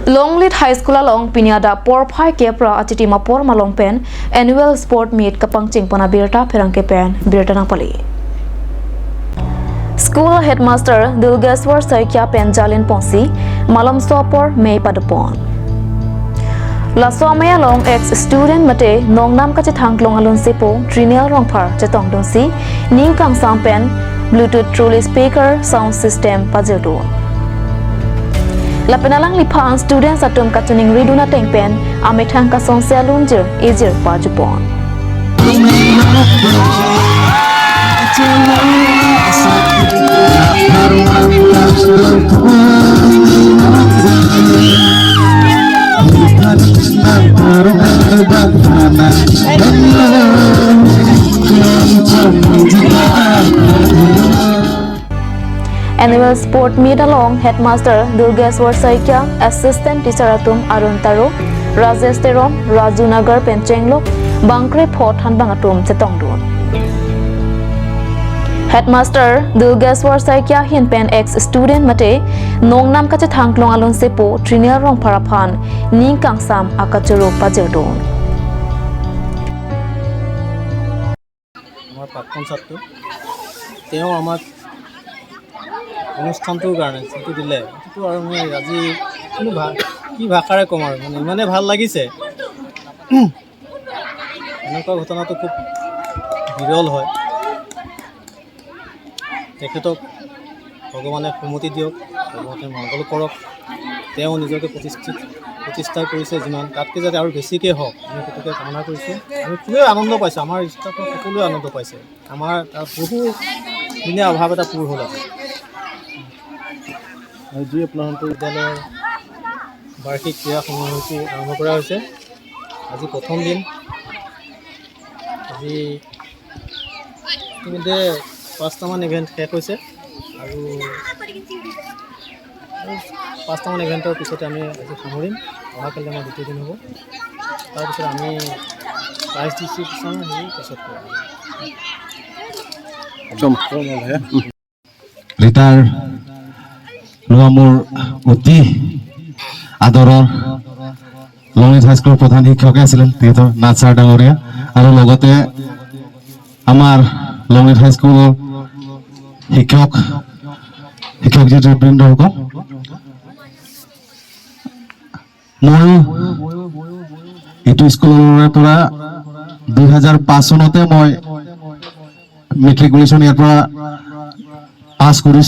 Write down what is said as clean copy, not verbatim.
Longlit High School along pinyada por phai ke pra achiti ma por malong pen annual sport meet kapang chingpana birta pherang ke pen birta nangpali. School headmaster Durgeswar Saikia pen jalin ponsi malam sopor mei padupon. Laswamaya long ex student mate nongnam kache thangklong alun sepo trinel rongphar chetong dong si ningkang sang pen Bluetooth truly speaker sound system pajedu. Lapenalang liphang students atum kachuning riduna tengpen amethang kasong selun jir ejir pajupon. Annual sport meet along headmaster Durgeswar Saikia, assistant teacher atum Arun Taro, Rajesh Teron, Raju Nagar Penchenglok, Bangkre Phot Hanbang atum Chetongdun. Headmaster Durgeswar Saikia hin pen ex student mate nongnam kache thangklong alun sepo trinel rong paraphan ningkang sam akachuru pajerdun. আমাৰ প্ৰাক্তন ছাত্ৰ, তেওঁ আমাক অনুষ্ঠানটোৰ কাৰণে যিটো দিলে, সেইটো আৰু মই আজি কোনো কি ভাষাৰে ক'ম আৰু, মানে ইমানেই ভাল লাগিছে। এনেকুৱা ঘটনাটো খুব বিৰল হয়। তেখেতক ভগৱানে সুমতি দিয়ক, ভগৱানে মংগল কৰক। তেওঁ নিজকে প্ৰতিষ্ঠা কৰিছে যিমান, তাতকৈ যাতে আৰু বেছিকৈ হওক, আমি সেইটোকে কামনা কৰিছোঁ। আমি খুবেই আনন্দ পাইছোঁ, আমাৰ ষ্টাফৰ সকলোৱে আনন্দ পাইছে। আমাৰ তাত বহু দিনীয়া অভাৱ এটা পূৰ হ'ল আজি। আৰু যি আপোনালোকৰ বিদ্যালয়ৰ বাৰ্ষিক ক্ৰীড়া সময়সূচী আৰম্ভ কৰা হৈছে, আজি প্ৰথম দিন। আজি ইতিমধ্যে পাঁচটামান ইভেণ্ট শেষ হৈছে আৰু আৰু পাঁচটামান ইভেণ্টৰ পিছতে আমি আজি সামৰিম। অহাকালি আমাৰ দ্বিতীয় দিন হ'ব। তাৰপিছত আমি প্ৰাইজ ডিষ্ট্ৰিবিউশ্যন হেৰি পিছত কৰিম। ৰিটায়াৰ লোৱা মোৰ অতি আদৰৰ লংলিট হাইস্কুলৰ প্ৰধান শিক্ষকে আছিলে তেখেতৰ নাথ ছাৰ ডাঙৰীয়া আৰু লগতে আমাৰ লংলিট হাইস্কুলৰ শিক্ষক শিক্ষক বৃন্দসকল, ময়ো এইটো স্কুলৰে পৰা 2005 চনতে মই মেট্ৰিকুলেশ্যন ইয়াৰ পৰা পাছ কৰিছোঁ।